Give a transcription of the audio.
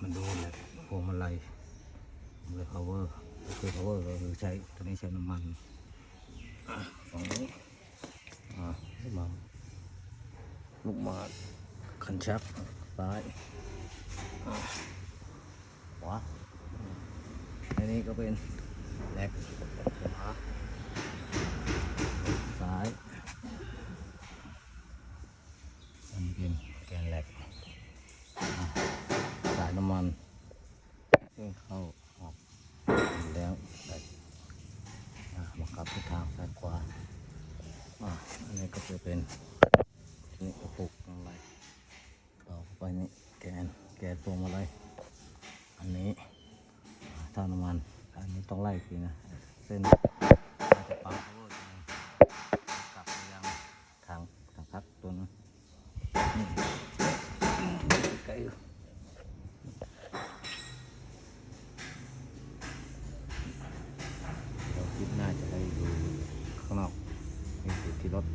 ມາດູແຫຼະ ພວງມາໄລ ພວງມາໄລພາວເວີ ກໍຄືພາວເວີ ກໍຄືໃຊ້ ຕົວນີ້ໃຊ້ນ້ຳມັນ ອ່າ ຂອງ ອ່າ ມາ ລູກໝາກ ຄັນຊັກ ຊ້າຍ ອ່າ ຂວາ ອັນນີ້ກໍເປັນແລັກ ຂວາ ຊ້າຍ ອັນນີ້ເປັນແກນແລັກ ອ່າ ສາຍນ້ຳມັນ ເຊິ່ງເຂົ້າອອກແລ້ວ ອ່າ ບັງຄັບທິດທາງຊ້າຍຂວາ ອ່າ ອັນນີ້ກໍຈະເປັນ ນີ້ກໍຜູກນ້ຳໄຫຼ ຕໍ່ໄປນີ້ແກນ ແກນພວງມາໄລ ອັນນີ້ ອ່າ ຖ້ານ້ຳມັນ ອັນນີ້ຕ້ອງໄລ່ອີກທີນະ ເຊັ່ນ ຈະປັບພາວເວີ ກັບໄປຍັງ ທາງ ທາງພັກຕົວນັ້ນ ນີ້ ໃກ້ຢູ່ ດຽວຄລິບໜ້າຈະໄດ້ຢູ່ຂ້າງນອກ ນີ້ຄືຂີ່ລົດ